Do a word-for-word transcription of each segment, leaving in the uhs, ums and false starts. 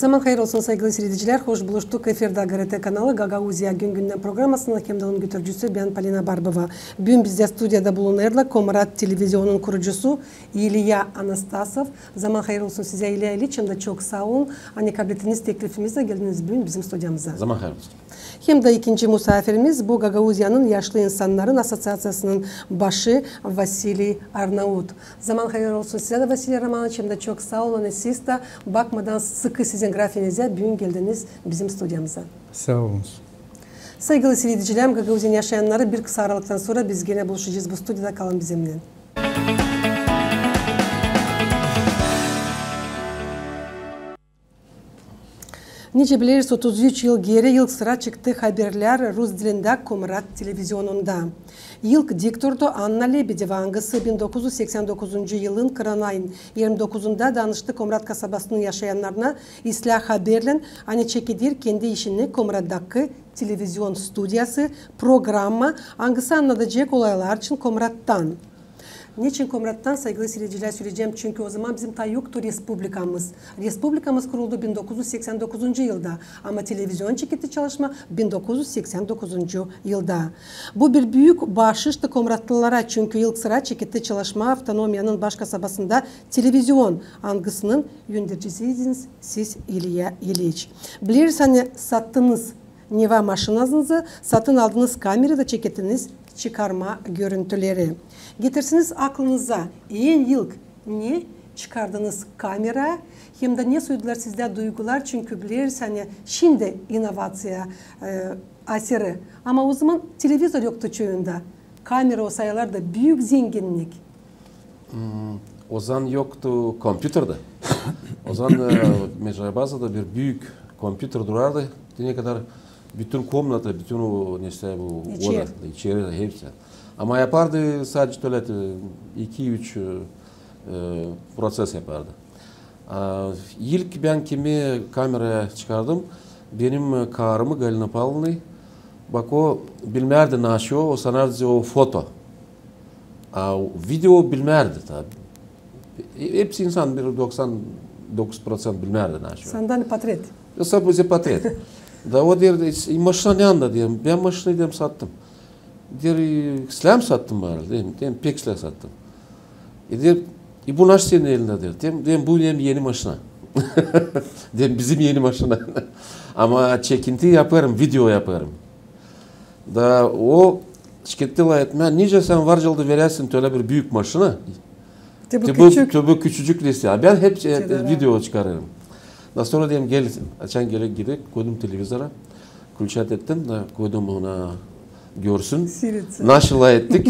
Zaman hayır olsun, saygılı siiredicilär. Hoş buluştuk. Efirdä GRT kanalı, Gagauziya gün-gündän programasının hem dä onun götürücüsü bän, Polina Barbova. Büün bizdä studiyada bulunêrlar Komrat televizionun kurucusu İlya Anastasov. Zaman hayır olsun sizä, İlya İliç, hem dä çok saa olun, ani kablettiniz teklifimizi, geldiniz büün bizim studiyamıza. Zaman hayır olsun. Hem dä ikinci musaafirimiz, bu Gagauziyanın yaşlı insannarın asosiaţiyasının başı Vasiliy Arnaut. Zaman hayır olsun sizä dä, Vasiliy Romanoviç, hem dä çok saa olun, ani siz dä, bakmadan sıkı sizin grafiinizä, büün geldiniz bizim studiyamıza. Saa olun. Saygılı siiredicilär, Gagauziyanın yaşayannarı, bir kısa aralıktan sora biz genä buluşacez bu studiyada, kalın bizimnän. Nicä bilersiniz, otuz üç yıl geeri ilk sıra çıktı haberlär rus dilindä Komrat televizionunda. İlk diktordu Anna Lebedeva, angısı bin dokuz üz seksän dokuzuncu yılın kıranayn irmi dokuzunda danıştı Komrat kasabasının yaşayannarına islää haberlän, ani çekeder kendi işini Komrattakı televizion studiyası, programma, angısı annadacek olaylar için Komrattan. Neçin Komrattan, saygılı siiredicilär, söleyecäm? Çünkü o zaman bizim taa yoktu respublikamız. Respublikamız kuruldu bin dokuz üz seksän dokuzuncu yılda, ama televizion çeketti çalışmaa bin dokuz üz seksän dokuzuncu yılda. Bu bir büük baaşıştı komratlılara, çünkü ilk sıra çeketti çalışmaa avtonomiyanın baş kasabasında televizion, angısının öndercisiydiniz siz, İlya İliç. Bileriz, ani sattınız Neva maşinanızı, satın aldınız kamera da çekettiniz çıkarma görüntüleri. Getirsiniz aklınıza, en ilk ne çıkardınız kamera, hem dä ne soydular sizdä duygular, çünkü bileriz, ani şindi inovaţiya, e, asırı. Ama o zaman televizor yoktu çoyunda. Kamera o sayılarda büük zenginnik. Hmm, o zaman yoktu kompyuter dä. O zaman, e, Mecrabazada bir büük kompyuter durardı. Te ne kadar bütün komnata, bütün o, neysä, bu İçeri. Oda, içeri dä hepsi. Ama yapardı sadece tualet, e, iki, üç, e, e, proţes yapardı. A, ilk bän kimi kameraya çıkardım, benim, e, karımı, Galina Pavlovnayı. Bak, o bilmärdi, ne açıyor, o sanardı, o foto. A video bilmärdi taa. E, hepsi insan, bir doksan dokuz proţent bilmärdi, ne açıyor. Sanardı portret. Sadä portret. Da o deer, e, maşina ne anda, deer, bän maşinayı, deer, sattım. Deer, e, islää mi sattın bana? Deerim, deerim, pek islää sattım. E, deer, e, bu nasıl senin elindä, deer. Deerim, deerim, bu benim eni maşina. Deerim, bizim eni maşina. Ama çekinti yapêrım, video yapêrım. Da o şikayet etmää, nicä sän var yılda verersin ölä bir büük maşina. Te bu küçük. Te bu küçücük, neysä. A bän hep, e, video çıkarêrım. Da sora deerim, gel, açan gerek gidek, koydum televizora. Включать ettim da koydum ona, görsün. Siiretsin. Nasıl ettik?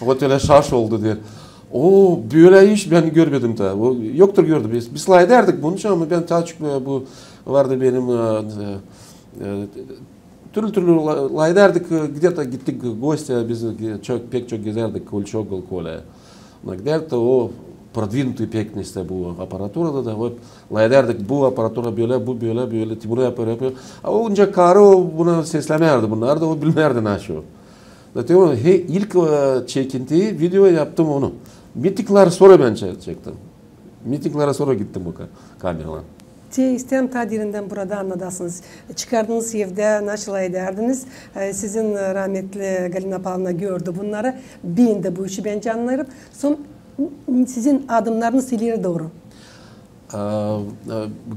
O ölä şaş oldu, deer. O, bölä iş bän görmedim taa. O, yoktur gördüm. Biz, biz lafedärdik bunun için, ama bän taa çok, e, bu vardı benim, e, e, e, türlü-türlü la-, lafedärdik, e, где-то gittik гости, biz, e, çok, pek çok gezärdik, Kolçogol, Kolä. Ona gidärdik da, o продвинутый pek, neysä, bu aparaturada da, o, lafedärdik, bu aparatura bölä, bu bölä, bölä, te bunu yapêr, yapêr. A o ancak karı, o buna seslemärdi bunnarı da, o bilmärdi, ne açıyor. Zaten o, he, ilk, e, çekinti video yaptım onu. Mitinglär sora bän çe-, çektim. Mitinglere sora gittim bu ka-, kameraylan. Te isteerim taa derindän burada annadasınız. Çıkardınız evdä, nasıl edärdiniz. E, sizin, e, rahmetli Galina Pavlovna gördü bunnarı. Beendi bu işi, bän annêêrım. Sora sizin adımnarınız ileri dooru. A, a,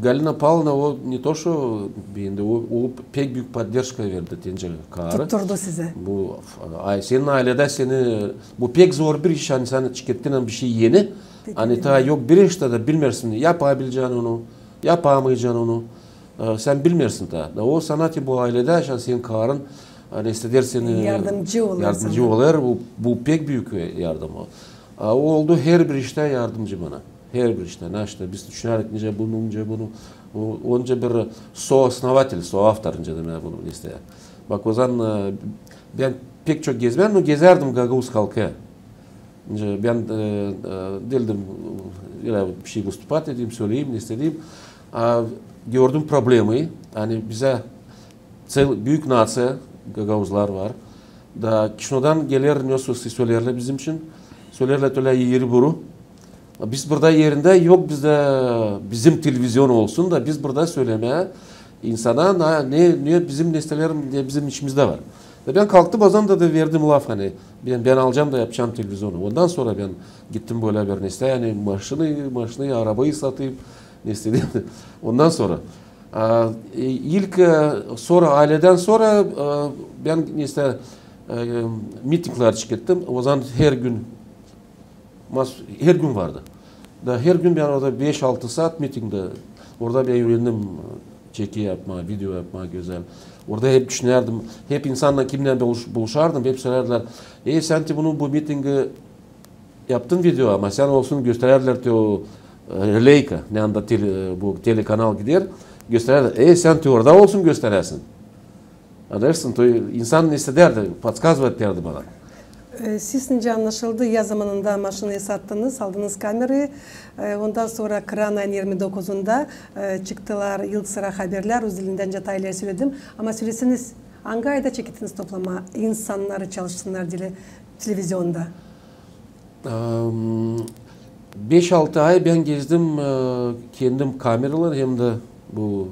Galina Pavlovna, o не то что beendi, o, o pek büük поддержка verdi, deyni karı. Tutturdu sizi. Bu, ay, senin ayledä seni, bu pek zor bir iş, ani sän çıkarttın bişey eni, ani taa yok bir iş tä da bilmersin, yapabilecän onu, yapamayacan onu. E, sän bilmersin taa. Da o sana te bu ayledä, şan senin karın, ani isteer seni yardımcı olêr, bu, bu pek büük yardım o. A, o oldu herbir iştä yardımcı bana. Herbir iştä, ne iştä. Biz düşünärdik, nicä bunu, nicä bunu. O, onca bir сооснователь, соавтор, nicä demää bunu, neysä. Bak, o zaman, e, bän pek çok gezmän, no gezärdim gagauz halkı. Nicä bän, e, e, diildim, e, ölä bişey выступать edeyim, söleyim, ne isteyim. A, gördüm problemayı. Ani bizä cel-, büük naţiya, gagauzlar var. Da Kişinövdan geler, nesä söleerlär bizim için. Söleerlär ölä iiri-büürü. Biz burada erindä yok bizdä bizim televizion olsun da biz burada sölemää insana na-, ne, ne bizim nesteler, ne bizim içimizdä var. Da bän kalktım, o zaman da, da verdim laf, ani bän, bän alacam da yapacam televizionu. Ondan sora bän gittim bölä bir nestää, ani maşını, maşını, arabayı satayım, nestää. Ondan sora, a, e, ilk, e, sora, ayledän sora, e, bän nestää, e, mitinglär çıkarttım. O zaman her gün mas-, her gün vardı. Da her gün bän orada beş-altı saat mitingdä. Orada bän üürendim çekim yapmaa, video yapmaa gözäl. Orada hep düşünärdim, hep insannan, kimnän buluş-, buluşardım, hep sölärdilär: "Ey, sän te bunu, bu mitingi yaptın video, ama sän olsun gösterärdilär te o, e, releyka, ne anda tele-, bu telekanal gider, gösterärdilär. Ey, sän te orada olsun gösteräsin." Annarsın, to insan ne isteerdi, подсказывать ederdi bana. E, siz nicä annaşıldı, yaz zamanında maşını sattınız, aldınız kamerayı. E, ondan sora kıran ayın irmi dokuzunda, e, çıktılar ilk sıra haberlär, özelindän nicä taa ileri söledim. Ama söleseniz, angı ayda çekettiniz toplamaa insannarı çalışsınnar diili televizionda? Am, beş-altı ay bän gezdim, e, kendim kameralar hem dä bu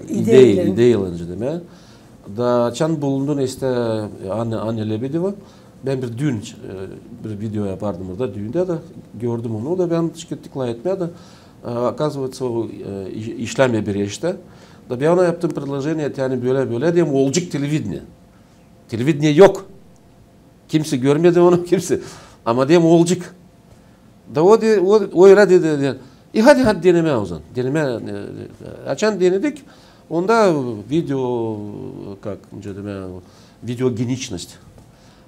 ideyalar, ideyalar, nicä demää. Da açan bulundu nestää Anna, Anna Lebedeva. Bän bir düün, e, bir video yapardım orada, düündä dä gördüm onu da bän çıkarttım lafetmää da, e, оказывается, o, e, iş-, işlämeer bir iştä. Da bän ona yaptım предложение, ani bölä, bölä deyim, olacek televidenie. Televidenie yok. Kimsey görmedi onu, kimsey. Ama deyim, olacek. Da o de-, o, o ölä dedi, dedi. E, hadi, hadi denemää o zaman. Denemää, e, e, açan denedik, onda video, как, nicä demää, видеогеничность.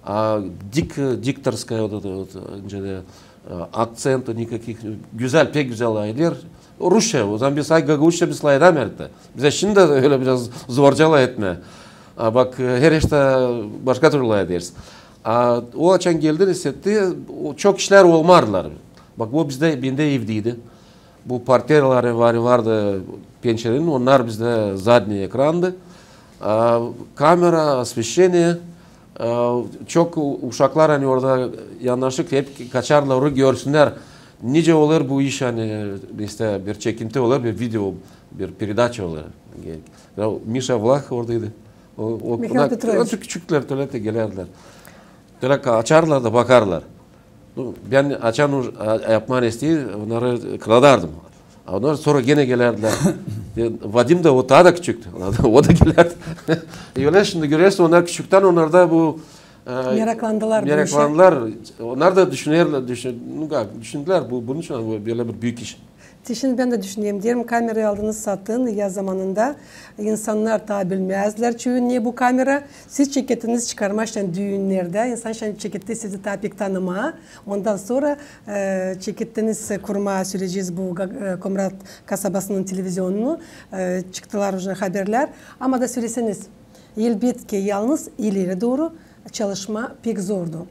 A dik-, дикторская, вот это вот, nicä dä, e, акцент никаких, gözäl, pek gözäl lafeder. Rusça, o zaman biz ay gagauzça biz lafedämärdik dä. Bizä şindi dä ölä biraz zorca lafetmää. A bak, e, her iştä başka türlü lafederiz. A o açan geldi, hissetti, o çok işlär olmardılar. Bak, o bizdä, bendä evdäydi. Bu portretlär var, vardı pençerenin, onnar bizdä задний ekrandı. A kamera, освещение, e, çok u-, uşaklar, ani orada yanaşık, hep kaçardılar, onu görsünnär. Nicä olêr bu iş, ani, işte, bir çekinti olêr, bir video, bir peredaça olêr. Ya, Mişa Vlah oradaydı. O, o, Mihail Petroviç. O küçüklär, tölä te gelärdilär. Tölä ka-, açardılar da bakardılar. Nu, bän açan uş-, a-, yapmaa isteerim, onnarı kıradardım. A onnar sora genä gelärdilär. E, Vadim dä, o taa da küçüktü. O da gelärdi. E, ölä şindi görersin, onnar küçüktän, onnarda bu, e, meraklandılar bu işä. Meraklandılar. Onnar da düşünerlär, düşün-, nu, как, düşündülär, bu, bunun için bu bölä bir büük iş. Şindi bän dä düşünerim, deerim, kamerayı aldınız satın, yaz zamanında. İnsannar taa bilmäzdilär çoyu, ne bu kamera. Siz çekettiniz çıkarmaa için düünnerdä, insan için çeketti sizi taa pek tanımaa. Ondan sora, e, çekettiniz kurmaa, sölecez bu Ga-, e, Komrat kasabasının televizionunu, e, çıktılar уже haberlär. Ama da söleseniz, elbetki, yalnız ileri dooru çalışmaa pek zordu.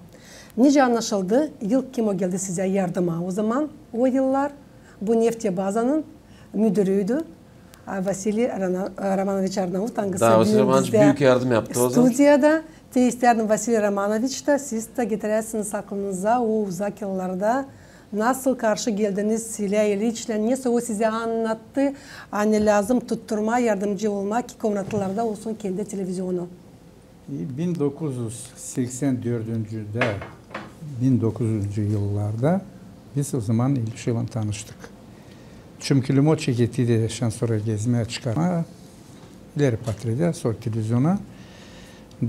Nicä annaşıldı, ilk kim o geldi sizä yardıma o zaman, o yıllar? Bu neftebazanın müdürüydü, a, Vasiliy Rana-, Romanoviç Arnaut, angısı da, Vasiliy Romanoviç bizdä büük yardım yaptı o zaman studiyada. Te istärdim, Vasiliy Romanoviç, da siz dä getiräsiniz aklınıza o uzak yıllarda nasıl karşı geldiniz İlya İliçlän, ne o sizä annattı, ani lääzım tutturmaa, yardımcı olmaa, ki komratlılarda olsun kendi televizionu. E, bin dokuz üz seksän dördüncüdä, bin dokuz üz yıllarda biz o zaman İlişaylan tanıştık. Çünkü Limo çekettiydi şansora gezmää, çıkarmaa, ileri portredä, sora televiziona.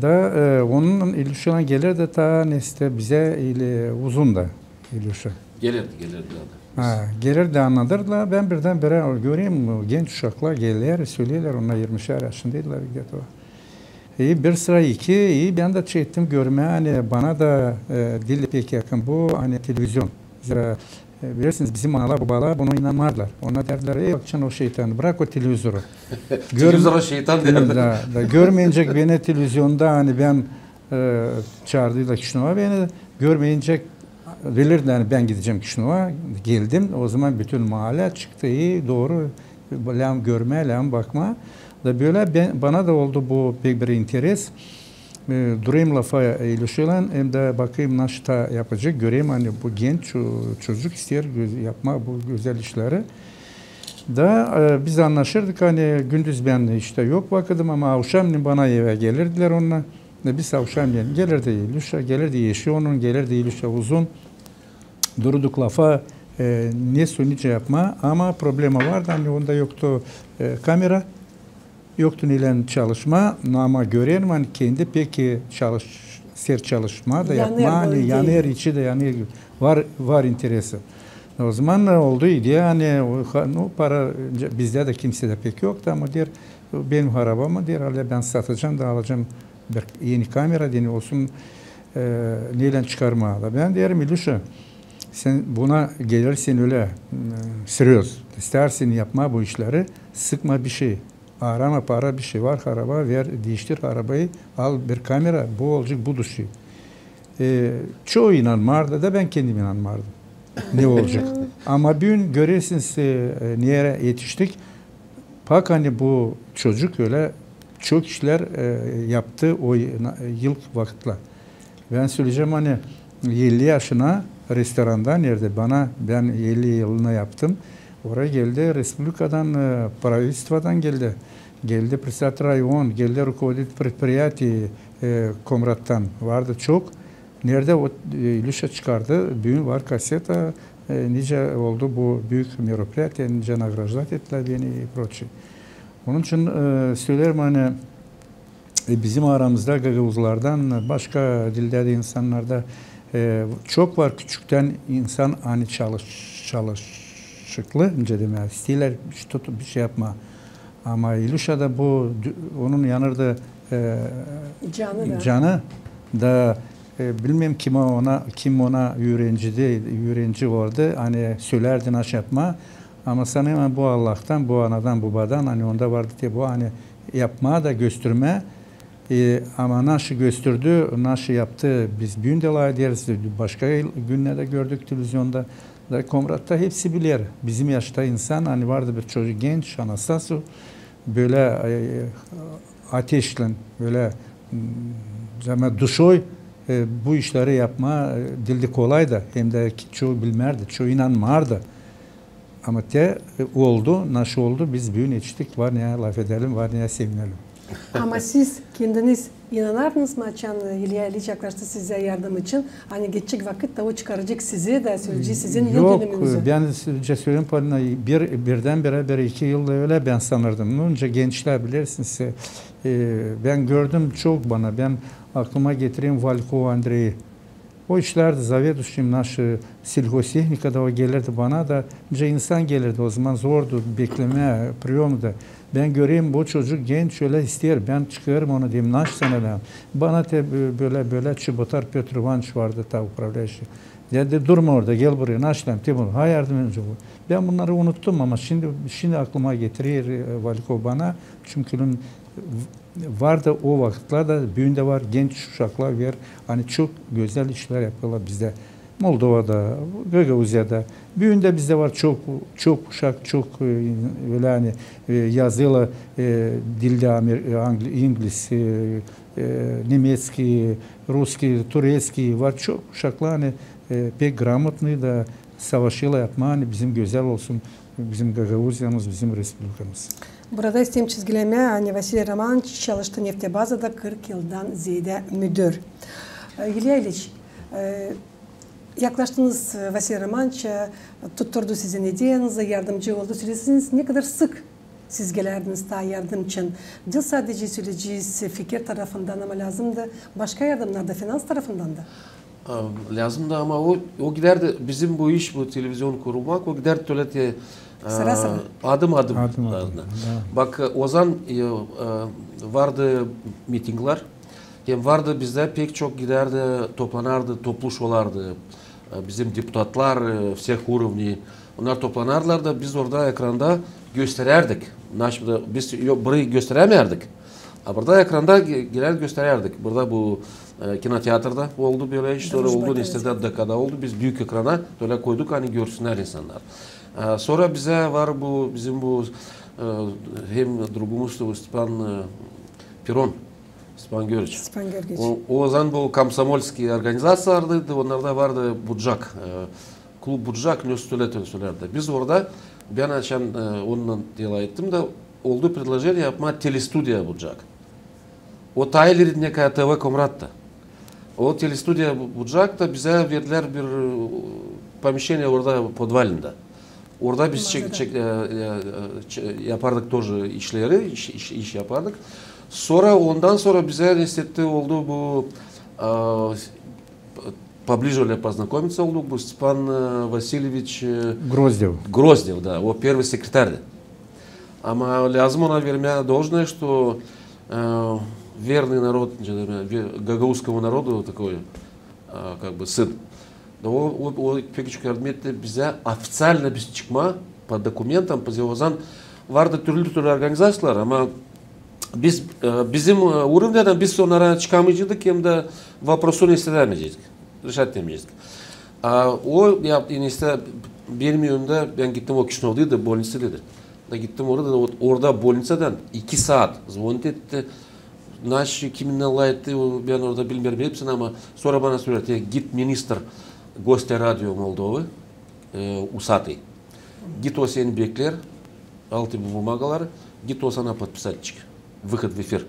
Da, e, onun İlişaylan gelerdi taa, neste, bizä ile uzun da İlişa. Gelerdi, gelerdi. Ha, gelerdi, annadırdı. Bän birdän-birä görerim, genç uşaklar geler, söleerlär, onnar irmişär yaşındaydılar где-то. E, bir sıra iki, e, bän dä çektim görmää, ani bana da, e, diil pek yakın bu, ani televizion. Zerä, e, bilersiniz, bizim analar, babalar buna inanmardılar. Onnar derdilär, ey, bakacan o şeytan, brak o televizoru. Televizor o şeytan derdi. Da, da görmeycek beni televizionda, ani bän, e, çaardılar Kişinövä beni, görmeycek, bilirdi, ani bän gidecäm Kişinövä, geldim. O zaman bütün maalä çıktı, e, dooru, lääzım görmää, lääzım bakmaa. Da bölä bän, bana da oldu bu pek bir interes. E, durêrım lafa İlüşaylan, hem dä bakêrım nasıl taa yapacek, göreyim, ani bu genç ço-, çocuk isteer gö-, yapmaa bu gözäl işleri. Da, e, biz annaşêrdık, ani gündüz bän iştä yok vakıdım, ama avşamneyin bana evä gelirdilär onnar. E, biz avşamneyin gelirdi İlüşa, gelirdi eşi onun, gelirdi İlüşa uzun. Dururduk lafa, e, ne su, nicä yapmaa, ama problema vardı, ani onda yoktu, e, kamera, yoktu neylän çalışmaa, ama göreyim, ani kendi pek, e, çalış-, sert çalışmaa da yapmaa, ani yanêr içi dä, ani var, var interesi. O zaman oldu ideya, ani o ha-, nu, para, bizdä dä kimsä dä pek yoktu, ama deer, benim harabamı, deer, alä bän satacam da alacam bir eni kamera, deyni olsun, e, neylän çıkarmaa da. Bän deerim, İlüşa, sän buna gelirsin ölä, m, seryoz, isteersin yapmaa bu işleri, sıkma bişey, arama para, bişey var, haraba ver, diiştir harabayı, al bir kamera, bu olacek buduşii. E, çoyu inanmardı da, bän kendim inanmardım, ne olacek. Ama büün görersiniz, e, nereyi etiştik. Bak, ani bu çocuk ölä çok işlär, e, yaptı o y-, na-, ilk vakıtlar. Bän söleyecäm, ani elli yaşına restoranda, neredä bana, bän elli yılına yaptım. Oraya geldi respublikadan, e, правительстводан geldi. Geldi председатель района, geldi руководитель предприятия, e, Komrattan vardı çok. Neredä o, e, İlüşa çıkardı, büün var kaseta, e, nicä oldu bu büük мероприятие, nicä награждать ettilär beni и прочее. Onun için, e, söleerim, ani, e, bizim aramızda gagauzlardan, başka dildä dä insannarda, e, çok var küçüktän insan, ani çalış-, çalışıklı, nicä demää, isteerlär, tutup bir şey yapmaa. Ama İlüşa da bu, dü-, onun yanırdı, e, canı da, e, bilmeerim kim ona, kim ona üürenciydi, üürenci vardı, ani sölärdi nasıl yapmaa. Ama sanêrım, ani bu Allahtan, bu anadan, bubadan, ani onda vardı te bu, ani yapmaa da göstermää. E, ama nasıl gösterdi, nasıl yaptı, biz büün dä lafederiz, başka yıl-, günnerdä gördük televizionda. Da Komratta hepsi biler. Bizim yaşta insan, ani vardı bir çocuk genç, Anastasu, bölä, e, ateşlän, bölä, m, ama duşoy, e, bu işleri yapmaa, e, diildi kolay da, hem dä ki-, çoyu bilmärdi, çoyu inanmardı. Ama te, e, oldu, nasıl oldu, biz büün etiştik, var neyä lafedelim, var neyä sevinelim. Ama siz kendiniz inanardınız mı, açan İlya İliç yaklaştı sizä yardım için, ani geçecek vakıt da o çıkaracek sizi da, söleyecek sizin yıl dönümünüzü? Yok, bän sizä söleyim, Polina, bir, birdän-birä bir iki yıl ölä bän sanırdım. Onca gençlär, bilersiniz, e, bän gördüm çok bana, bän aklıma getireyim Valiko Andreyi. O işlärdi заведующим нашей сельхозтехника da, o gelirdi bana da, nicä insan gelirdi, o zaman zordu beklemää, приёмда. Bän göreyim, bu çocuk genç, ölä isteer, bän çıkarım onu, deyim, nasıl sana lääzım? Bana te bö-, bölä, bölä Çebotar Pötr İvanoviç vardı taa управляющий. Dedi, durma orada, gel buraya, nasıl lääzım, te bunu, ha, yardım edecek bu. Bän bunnarı unuttum, ama şindi, şindi aklıma getirer, e, Valiko bana, çünkü onun vardı o vakıtlarda, büün dä var, genç uşaklar var, ani çok gözäl işlär yapêrlar bizdä. Moldovada, Gagauziyada. Büün dä bizdä var çok, çok uşak, çok, e, ölä ani, e, yazılı, e, dildä amer-, e, angli-, ingliz, e, e, nemetskiy, russkiy, turetskiy var çok uşaklar, ani, e, pek грамотный da savaşêrlar yapmaa, ani bizim gözäl olsun bizim Gagauziyamız, bizim respublikamız. Burada isteerim çizgilemää, ani Vasiliy Romanoviç çalıştı neftebazada kırk yıldan zeedä müdür. E, İlya İliç, e, yaklaştınız, e, Vasiliy Romanoviçä, tutturdu sizin ideyanızı, yardımcı oldu. Söleyesiniz, ne kadar sık siz gelärdiniz taa yardım için? Diil sadecä, söleyecez, fikir tarafından, ama lääzımdı başka yardımnar da, finans tarafından da. A, lääzımdı, ama o, o gidärdi, bizim bu iş, bu televizion kurulmak, o gidärdi tölä te, a, adım-adım. Adım-adım, da. Bak, e, ozan, e, e, vardı mitinglär, hem vardı bizdä pek çok gidärdi, toplanardı, topluş olardı. E, bizim deputatlar, e, всех уровней, onnar toplanardılar da biz orada ekranda gösterärdik. Naşımda biz yo-, burayı gösterämärdik. A burada ekranda ge-, genel gösterärdik. Burada bu, e, kinoteatrda oldu bölä iş, sora oldu, Nesteredä, D K-da oldu. Biz büük ekrana tölä koyduk, ani görsünnär insannar. E, sora bizä var bu, bizim bu, e, hem drugumuz Stepan, e, Piron. Stepan Georgiç. Stepan Georgiç. O, o zaman bu komsomolskiy organizaţiyalardaydı, onnarda vardı Bucak, e, klub Bucak, ne söleerdi, söleerdi. Biz orada, bän açan, e, onunnan dela ettim da, oldu предложение yapmaa telestudiya Bucak. O taa ileri, nekadar TV Komratta. O telestudiya Bu-, Bucakta bizä verdilär bir, e, помещение orada, podvalnıda. Orada biz çek-, çek-, e, e, ç-, yapardık тоже işleri, iş, iş, iş yapardık. Sora, ondan sora bizä, nesä etti, oldu bu, e, поближе öyle познакомиться olduk, bu Stepan, e, Vasilyeviç, e, Grozdev. Grozdev, da, o первый sekretärdi. Ama lääzım ona vermää должное, что, e, верный народ, e, гагаузскому народу такой, e, как бы сын. Da o, o, o pek çok yardım etti bizä oficialno biz çıkmaa по документам, biz o zaman vardı türlü-türlü organizaţiyalar, ama biz, e, bizim, e, уровнедän biz onnara çıkamayaceydık, hem dä вопросу nesä edemeeceydik, решать edemeeceydik. A o yaptı, nesä, benim önümdä, bän gittim, o Kişinövdaydı, bolniţadaydı. Da gittim orada, da o, orada bolniţadan iki saat zvonit etti. Naşi, kiminnän lafetti, o, bän orada bilmeerim hepsini, ama sora bana söleerdi: git, ministr Гостя радио Молдовы, e, усатый. Git, o seni bekleer, al te bu бумагаları, git, o sana подписать çık выход в эфир.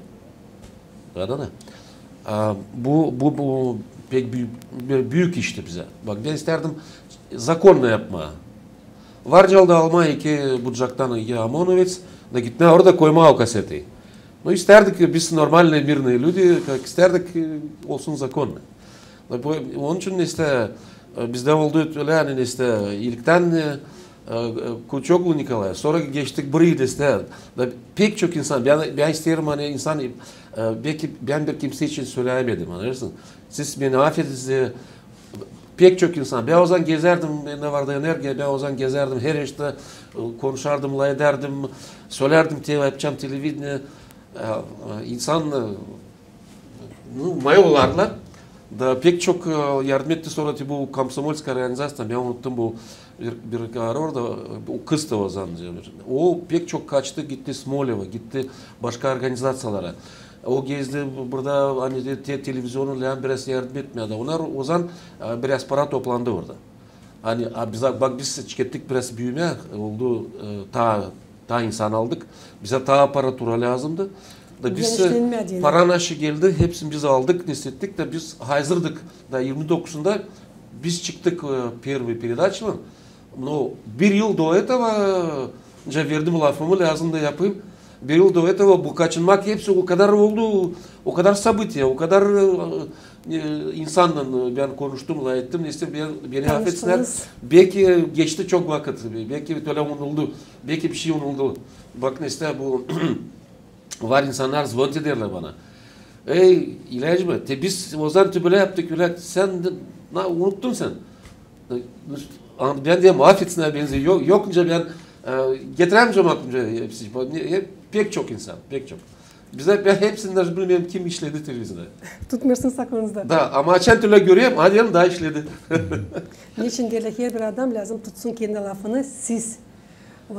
Anladın mı? A, bu, bu, bu pek bü-, bir büük işti bizä. Bak, bän isteerdim законно yapmaa. Var caldı almaa iki Bucaktan iki ОМОНовец, da gitmää orada koymaa o kasetayı. Ну, isteerdik biz, нормальные мирные люди, как, isteerdik, e, olsun законно. Da bu, onun için nesä, e, bizdä oldu ölä, ani nesä, ilktän, e, e, Kuçoglu Nikolay, sora geçtik burayı nesä. Da pek çok insan, bän, bän isteerim, ani insan, e, beki bän bir kimsä için söleyämedim, annarsın. Siz beni afedin, e, pek çok insan. Bän o zaman gezärdim, bendä vardı energiya, bän o zaman gezärdim, her iştä, e, konuşardım, lafedärdim, sölärdim, te-, yapacam televideniye. E, e, insan, e, ну, mayollarlar. Da pek çok, e, yardım etti sora te bu komsomolskaya organizaţiya. Bän unuttum bu bir, bir karı orada, e, o kız da o zaman. O pek çok kaçtı, gitti Smoleva, gitti başka organizaţiyalara. O gezdi burada, ani te-, te-, televizyonun lääzım biraz yardım etmää. Da onnar o zaman, e, biraz para toplandı orada. Ani, a, biz, bak, biz çıkettik biraz büümää, oldu, e, taa, taa insan aldık. Bizä taa aparatura lääzımdı. Da biz, e, para naşı geldi, hepsini biz aldık, nesä ettik, da biz hazırdık. Da irmi dokuzunda biz çıktık, e, первый передачаdan. Но bir yıl до этого, e, verdim lafımı, lääzım da yapayım. Bir yıl до этого bu kaçınmak hepsi o kadar oldu, o kadar события, o kadar, e, e, insannan, e, bän konuştum, lafettim, nesä, bän, beni afetsinnär. Beki geçti çok vakıt, beki ölä unuduldu, beki bir şey unuduldu. Bak, nesä, bu var insannar, zvonit ederlär bana. Ey, İlyaç bey, te biz o zaman te bölä yaptık, ölä, sän dä, na, unuttun sän. E, bän deerim, afetsinnär beni, yok, yok, nicä bän, e, getiremeyecäm aklımca hepsi, ne, e, pek çok insan, pek çok. Bizä, bän hepsini dä bilmeerim, kim işledi televizorda. Tutmêêrsınız aklınızda. Da, ama açan te ölä görerim, ha, deerim, da, işledi. Neçin deerlär, herbir adam lääzım tutsun kendi lafını, siz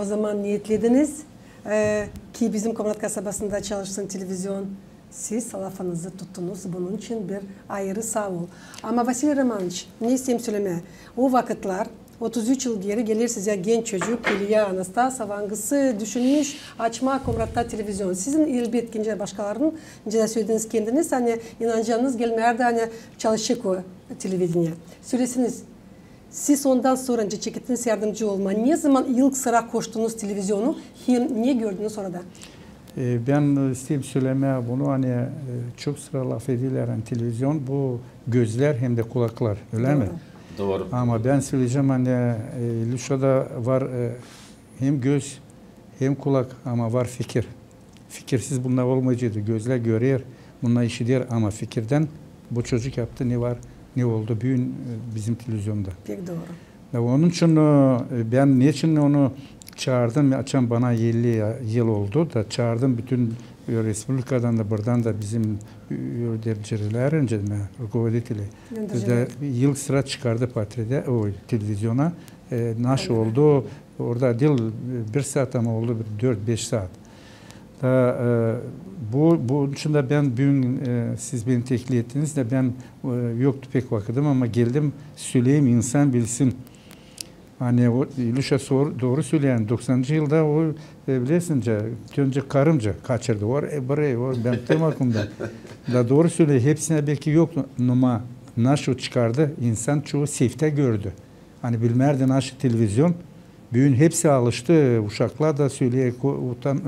o zaman neetlediniz, e, ki bizim Komrat kasabasında çalışsın televizion, siz lafınızı tuttunuz, bunun için bir ayırı saa ol. Ama, Vasiliy Romanoviç, ne isteerim sölemää, o vakıtlar, otuz üç yıl geeri geler sizä genç çocuk İlya Anastasov, angısı düşünmüş açmaa Komratta televizion. Sizin, elbetki, nicä başkalarının, nicä dä sölediniz kendiniz, ani inancanız gelmärdi, ani çalışacek o televideniye. Söleseniz, siz ondan sora nicä çekettiniz yardımcı olmaa, ne zaman ilk sıra koştunuz televizionu hem ne gördünüz orada? E, bän, e, isteerim sölemää bunu, ani, e, çok sıra lafederlär, ani televizion bu gözlär hem dä kulaklar, ölä mi? Dooru. Ama bän söleyecäm, ani, e, İluşada var, e, hem göz, hem kulak, ama var fikir. Fikirsiz bunnar olmayaceydı. Gözlär görer, bunnar işider, ama fikirdän bu çocuk yaptı, ne var, ne oldu büün, e, bizim televizionda. Pek dooru. Ya, onun için, e, bän neçin onu çaardım, açan bana elli ya-, yıl oldu da çaardım bütün, e, respublikadan da, buradan da bizim, e, önderileri, öncä, rukovoditeli. Önderileri. Bizä ilk sıra çıkardı portredä, o, televiziona, e, naşı oldu, orada diil, e, bir saat, ama oldu bir dört-beş saat. Da, e, bu, bunun için dä bän büün, e, siz beni teklif ettiniz dä bän, e, yoktu pek vakıdım, ama geldim söleyim, insan bilsin. Ani o İlüşa sor-, dooru sölüyor, ani doksanıncı yılda o, e, bilersin, ca, öncä karımca kaçırdı. Or, e, burayı, or, bän tüm aklımda. Da dooru sölüyor, hepsinä beki yok, ama naşı çıkardı, insan çoyu seftä gördü. Ani bilmärdi naşı televizion. Büün hepsi alıştı, uşaklar da sölüyor, ko-, utan-,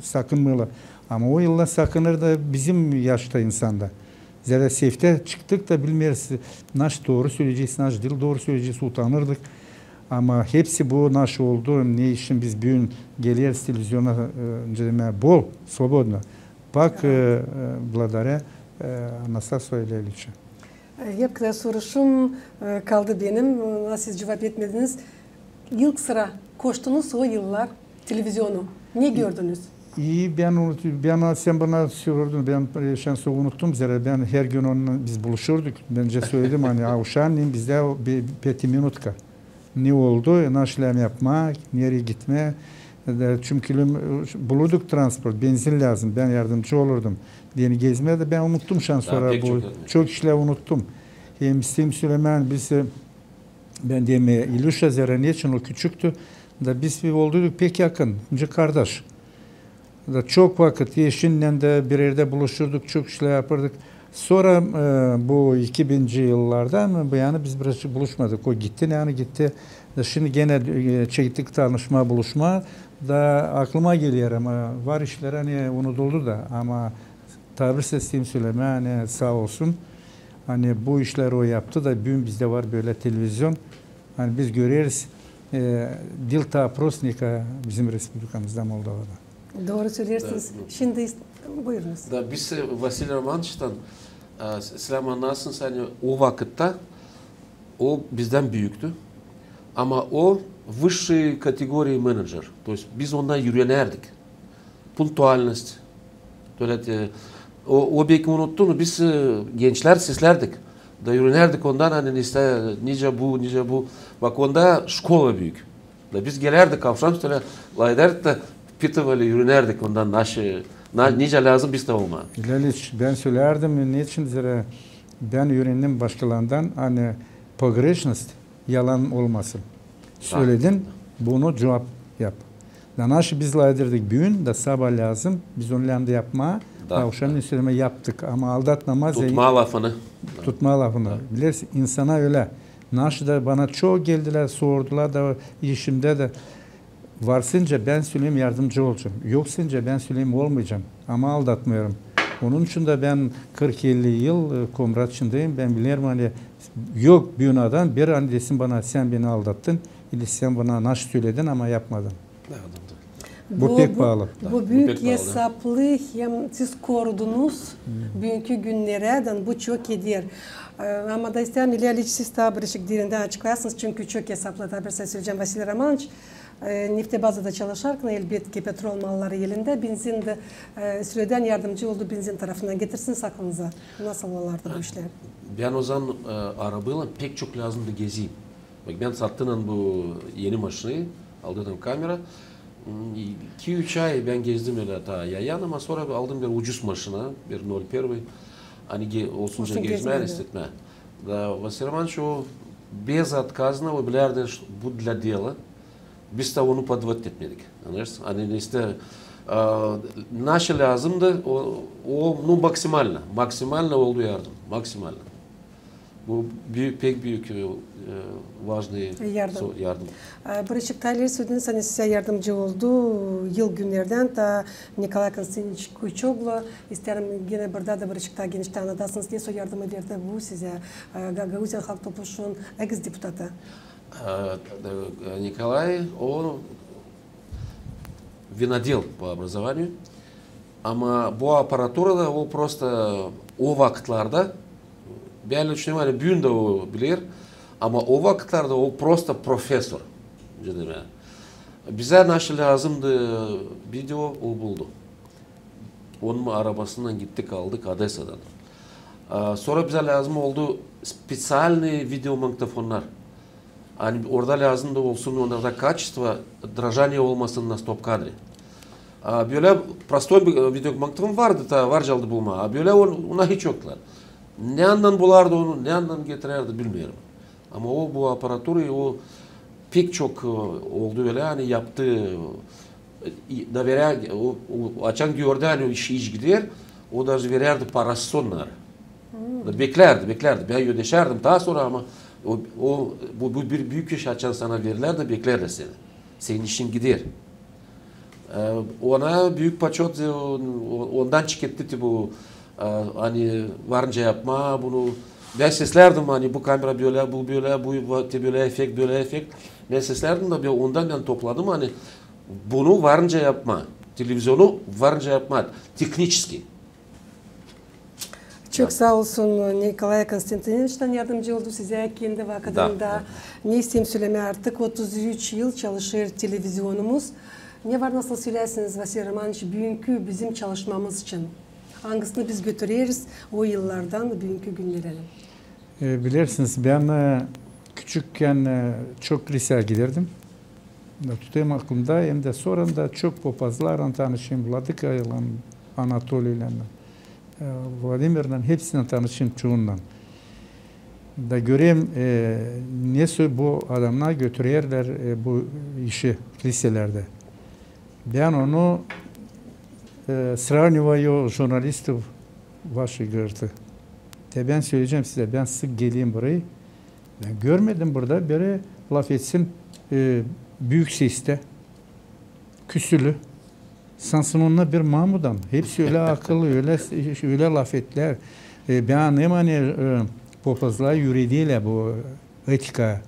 sakınmêêrlar. Ama o yılda sakınırdı bizim yaşta insan da. Zerä seftä çıktık da bilmeeriz, naşı dooru söleyecez, naşı diil dooru söleyecez, utanırdık. Ama hepsi bu naşı oldu, ne için biz büün geleriz televiziona, e, demää, bol, свободно. Bak, e, e, благодаря, e, Anastasiyä İlüçä. E, hep kadar soruşum, e, kaldı benim, e, ona siz cuvap etmediniz. İlk sıra koştunuz o yıllar televizionu. Ne gördünüz? İi, bän unut-, bän, sän bana sordun, bän, e, şansora unuttum, zerä bän her gün onunnan biz buluşurduk. Bän dä söledim, ani, a, uşaannän bizdä o pe-, petiminutka. Ne oldu, e, naşı lääzım yapmaa, nereyi gitmää. E, çünkü lüm-, bulurduk transport, benzin lääzım, bän yardımcı olurdum. Deyni gezmää dä bän unuttum şansora bu. Çok işlär unuttum. Hem isteerim sölemää, biz, e, bän deyim, e, İlüşa zerä neçin o küçüktü. Da biz bir olduyduk pek yakın, nicä kardaş. Da çok vakıt eşinnän dä bir erdä buluşurduk, çok işlär yapırdık. Sora, e, bu iki bininci yıllardan bu yana biz biraz buluşmadık. O gitti, ne yana gitti. Da şindi genä, e, çektik tanışmaa, buluşmaa. Da aklıma geler, ama var işlär, ani unuduldu da. Ama tabii isteerim sölemää, ani saa olsun. Ani bu işlär o yaptı da büün bizdä var bölä televizion. Ani biz göreriz, e, diil taa prost, nicä bizim respublikamızda, Moldovada. Dooru söleersiniz. Da, şindi ist-, buyurunuz. Da biz, e, Vasiliy Romanoviçtan, e, s-, seläm annasın, ani o vakıtta o bizdän büüktü. Ama o высшей категории менеджер. То есть biz ondan üürenärdik. Пунктуальность. Bölä, e, o, o beki unuttu, no biz, e, gençlär seslärdik. Da üürenärdik ondan, ani, nicä bu, nicä bu. Bak, onda şkola büük. Da biz gelärdik avşam üstünä, lafedärdik da, впитывали, üürenärdik ondan naşı, na-, nicä lääzım bizdä olmaa. İlüç, bän sölärdim, neçin zerä bän üürendim başkalarından, ani погрешность, yalan olmasın. Söledin, bunu cuvap yap. Da naşı biz lafedärdik büün, da sabaa lääzım biz onu lääzım yapmaa, da avşam üstünä yaptık. Ama aldatmamaa, tutmaa lafını. Tutmaa lafını. Bilersin, insana ölä. Naşı da bana çok geldilär, sordular da işimdä dä. Varsınca bän söleyim, yardımcı olacam. Yoksınca bän söleyim, olmayacam. Ama aldatmêêrım. Onun için dä bän kırk elli yıl, e, Komrat içindäyim. Bän bilerim, ani yok bir adam, bir ani desin bana, sän beni aldattın, ili sän bana naşı söledin, ama yapmadın. Bu pek paalı. Bu büük esaplı, hem siz korudunuz büünkü günnerädän, bu çok eder. E, ama da isteerim, İlüç, siz taa bir şey derindän açıklarsınız, çünkü çok esaplı, taa bir şey söleyecäm, Vasiliy Romanoviç. E, neftebazada çalışarkan, elbetki, petrol malları elindä, benzin dä, e, sürüdän yardımcı oldu benzin tarafından. Getirsiniz aklınıza, nasıl olardı bu işlär? Bän o zaman, e, arabaylan pek çok lääzımdı gezeyim. Bak, bän sattım bu eni maşinayı, aldım kamera. Hmm, iki-üç ay bän gezdim ölä taa yayan, ama sora aldım bir ucuz maşina, bir ноль первый. Ani ge-, olsunca gezmää, istetmää. Da Vasiliy Romanoviç o безотказно, o bilärdi, bu для дела. Biz dä onu подводить etmedik. Annarsın? Ani, işte, a, naşı lääzımdı, o, o, ну, максимально, максимально oldu yardım, максимально. Bu büük, pek büük, e, e, важный yardım. E, bir ışık taa ileri sordunuz, ani sizä yardımcı oldu yıl günnerdän taa Nikolay Konstantinoviç Kuçoglu. İsteerim genä burada da bir ışık taa geniştä annadasınız, ne o yardımı verdi bu sizä, e, Ga-, Gagauziya Halk Topluşunun eks-deputatı. E, e, Nikolay, o винодел по образованию. Ama bu aparaturada o prosto o vakıtlarda, bän düşünerim, ani büün dä o biler, ama o vakıtlarda o prosto professor. Bizä naşı lääzımdı video, o buldu. Onun arabasınnan gittik, aldık Odesadan. A, sora bizä lääzım oldu специальный videomagnitofonnar. Ani orada lääzımdı olsun, onlarda качество, дрожание olmasın на стоп-кадре. A, bölä prostoy bir, e, videomagnitofon vardı, ta var caaldı bulmaa. A bölä on-, ona hiç yoktular. Neredän bulardı onu, neredän getirärdi, bilmeerim. Ama o, bu aparaturayı, o pek çok, e, oldu ölä, ani yaptı, e, i-, da verär, o, o, açan gördü, ani o iş, iş gider, o da verärdi parasını onnara. Da beklärdi, beklärdi. Bän ödeşärdim taa sora, ama o, o, bu, bu bir büük iş, açan sana verilär da beklärlär seni. Senin işin gider. E, ona büük почёт, e, o-, o-, ondan çıkarttı te bu, e, ani varınca yapmaa bunu. Bän seslärdim, ani bu kamera bölä, bu bölä, bu va-, te bölä efekt, bölä efekt. Bän seslärdim da bän, ondan bän topladım, ani bunu varınca yapmaa. Televizionu varınca yapmaa. Tehniçeski. Çok saa olsun, Nikolay Konstantinoviç, ani yardımcı oldu sizä kendi vakıdında. Da, da. Ne isteerim sölemää, artık otuz üç yıl çalışêr televizionumuz. Ne var nasıl sölärsiniz, Vasiliy Romanoviç, büünkü bizim çalışmamız için? Angısını biz götüreriz o yıllardan büünkü günnerä? E, bilersiniz, bän, e, küçükkän, e, çok kliseya giderdim. Da tutêrım aklımda, hem dä sora da çok popazlarlan tanışêrım, Vladikaylan, Anatoliylän, e, Vladimirlän, hepsindän tanışêrım, çoundan. Da görerim, e, nesoy bu adamnar götürerlär, e, bu işi kliselerdä. Bän onu, e, сравниваю журналистов вашей городской. Te bän söleyecäm sizä, bän sık gelerim burayı. Bän görmedim burada biri lafetsin, e, büük sestä, küsülü. Sansın onnar bir mamudan. Hepsi ölä akıllı, ölä, ölä lafetlär. E, bän annêêrım, ani, e, popazlar üüredilär bu etika.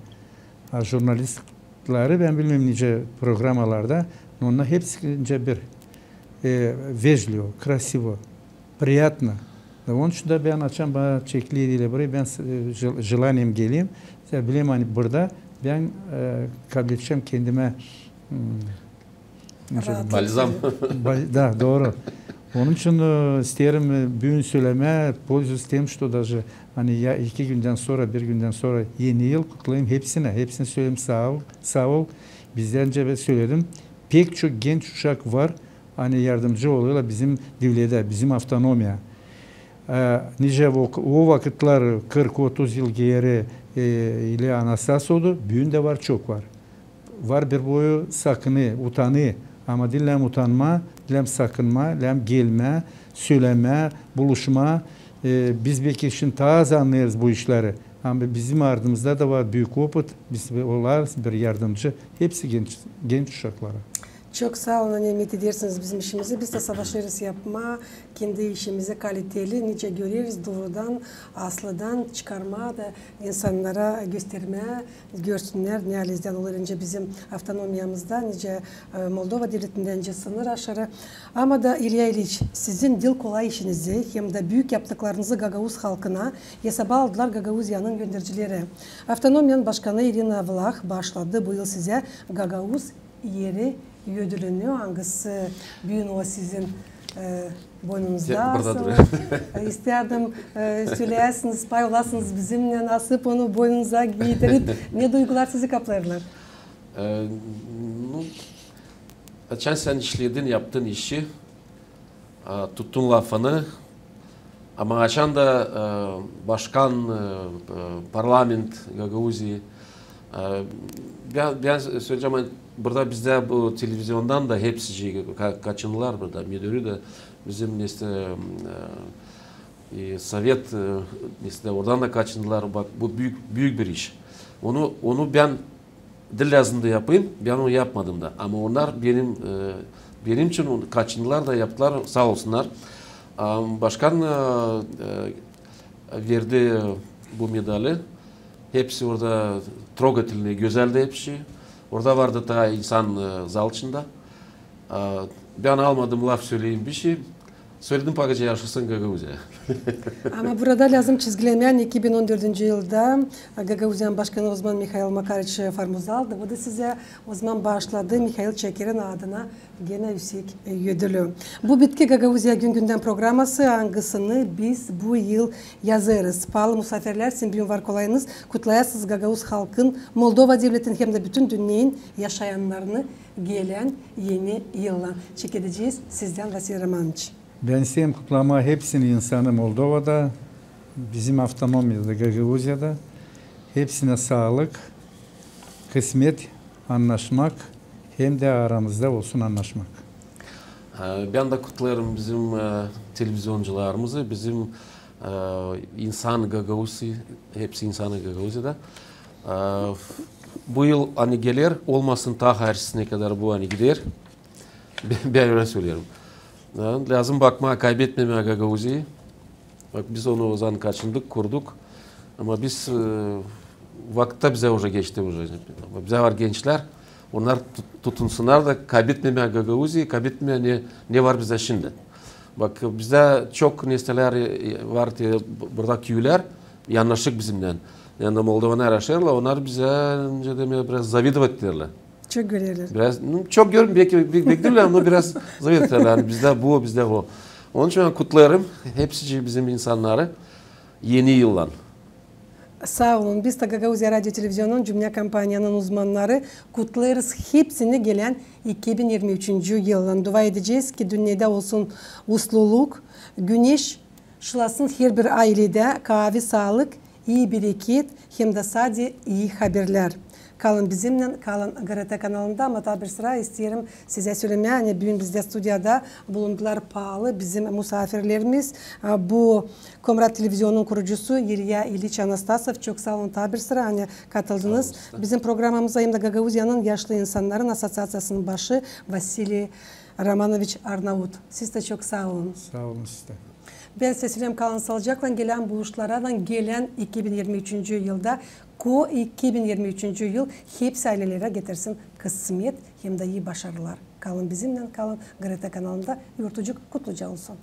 A jurnalistleri, bän bilmeerim nicä programalarda, но onnar hepsi nicä bir, e, вежливо, красиво, приятно. Da onun için dä bän açan bana çekildiler burayı, bän, e, жел-, желанием gelerim. Zerä bilerim, ani burada bän, e, kabledecäm kendimä, m, Raatlık. Balzam. Bal-, da, dooru. Onun için, e, isteerim, e, büün sölemää, пользуясь тем, что даже, ani ya iki gündän sora, bir gündän sora Eni yıl kutlayım hepsinä. Hepsinä söleerim saa ol, saa ol. Bizdän nicä bän söledim, pek çok genç uşak var, ani yardımcı olêrlar bizim devletä, bizim avtonomiya. E, nicä o, o vakıtlar, kırk-otuz yıl geeri, e, İlya Anastasov oldu, büün dä var, çok var. Var bir boyu sakınêr, utanêr. Ama diil lääzım utanmaa, diil lääzım sakınmaa, lääzım gelmää, sölemää, buluşmaa. E, biz beki şindi taa az annêêrız bu işleri. Ama bizim ardımızda da var büük opıt. Biz olarız bir yardımcı. Hepsi genç, genç uşaklara. Çok saa olun, ani edersiniz bizim işimizi. Biz dä savaşêrız yapmaa kendi işimizi kaliteli, nicä göreriz, doorudan, aslıdan çıkarmaa da insannara göstermää, görsünnär, ne halizdän olêr nicä bizim avtonomiyamızda, nicä, e, Moldova devletindän nicä sınır aşırı. Ama da, İlya İliç, sizin diil kolay işinizi hem dä büük yaptıklarınızı gagauz halkına esaba aldılar Gagauziyanın öndercileri. Avtonomiyanın başkanı İrina Vlah baaşladı bu yıl sizä Gagauz eri ödülünü, angısı büün o sizin, e, boynunuzda asılı. E, istärdim, e, söleyäsiniz, pay olasınız bizimnän, asıp onu boynunuza giidirip, ne duygular sizi kaplêêrlar? E, nu, açan sän işledin, yaptın işi, e, tuttun lafını. Ama açan da, e, başkan, e, e, parlament Gagauziya, e, bän, bän söleyecäm, ani burada bizdä bu televiziondan da hepsi ka-, kaçındılar burada, müdürü dä bizim, nesä, e, e, sovet, e, nesä, oradan da kaçındılar. Bak, bu büük, büük bir iş. Onu, onu bän diil lääzımdı yapayım, bän onu yapmadım da. Ama onnar benim, e, benim için onu kaçındılar da yaptılar, saa olsunnar. A, başkan, e, e, verdi bu medali. Hepsi orada трогательный, gözäldi hepsi. Orada vardı taa insan, e, zal içindä. A, bän almadım laf söleyim bişey. Söledim pakıca: yaşasın Gagauziya. Ama burada lääzım çizgilemää, ani iki bin on dördüncü yılda Gagauziyanın başkanı ozaman Mihail Makarıç Formuzaldı. O da sizä ozaman baaşladı Mihail Çekerin adına genä üüsek ödülü. Bu bitki Gagauziya gün-gündän programası, angısını biz bu yıl yazêrız. Paalı musaafirlär, sizin büün var kolayınız kutlayasınız gagauz halkın, Moldova devletin hem dä bütün dünneyin yaşayannarını gelän Eni yıllan. Çekedecez sizdän, Vasiliy Romanoviç. Bän isteerim kutlamaa hepsini insanı Moldovada, bizim avtonomiyada, Gagauziyada. Hepsinä saalık, kısmet annaşmak hem dä aramızda olsun annaşmak. E, bän dä kutlêêrım bizim, e, televizioncularımızı, bizim, e, insan Gagauzi, hepsi insanı Gagauziyada. E, bu yıl ani geler, olmasın taa harisinä kadar bu ani gider. Bän, bän ölä söleerim. E, lääzım bakmaa, kaybetmemää Gagauziyayı. Bak, biz onu ozaman kaçındık, kurduk. Ama biz, e, vakıt da bizä uje geçti uje. Bizä var gençlär, onnar tut-, tutunsunnar da kaybetmemää Gagauziyayı, kaybetmemää ne, ne var bizdä şindi. Bak, bizdä çok nesilär, e, var te, b-, burada küülär, yannaşık bizimnän. Yani Moldovada yaşêêrlar, onnar bizä, öncä demää, biraz завидовать ederlär. Çok görerlär. Biraz, nu, çok görmeyim, beki, beki, beki diil, ama biraz завидовать ederlär. Yani bizdä bu, bizdä o. Onun için bän kutlêêrım hepsicii bizim insannarı Eni yıllan. Saa olun. Biz dä Gagauziya radio televizionunun, Cümnä kompaniyanın uzmannarı kutlêêrız hepsini gelän iki bin irmi üçüncü yıllan. Dua edecez, ki dünnedä olsun usluluk, güneş şılasın herbir ailedä, kaavi saalık, ii bereket hem dä sade ii haberlär. Kalın bizimnän, kalın GRT kanalında. Ama taa bir sıra isteerim sizä sölemää, ani büün bizdä studiyada bulundular paalı bizim musaafirlerimiz. A, bu Komrat televizionunun kurucusu İlya İliç Anastasov. Çok saa olun taa bir sıra, ani katıldınız bizim programamıza, hem dä Gagauziyanın yaşlı insannarın asosiaţiyasının başı Vasiliy Romanoviç Arnaut. Siz dä çok saa olun. Saa olun siz dä. Bän sizä söleerim, kalın saalıcaklan, gelän buluşmalardan, gelän iki bin irmi üçüncü yılda, ko iki bin irmi üçüncü yıl hepsi ailelerä getirsin kısmet hem dä ii başarılar. Kalın bizimnän, kalın GRT kanalında. Yortucuk kutluca olsun.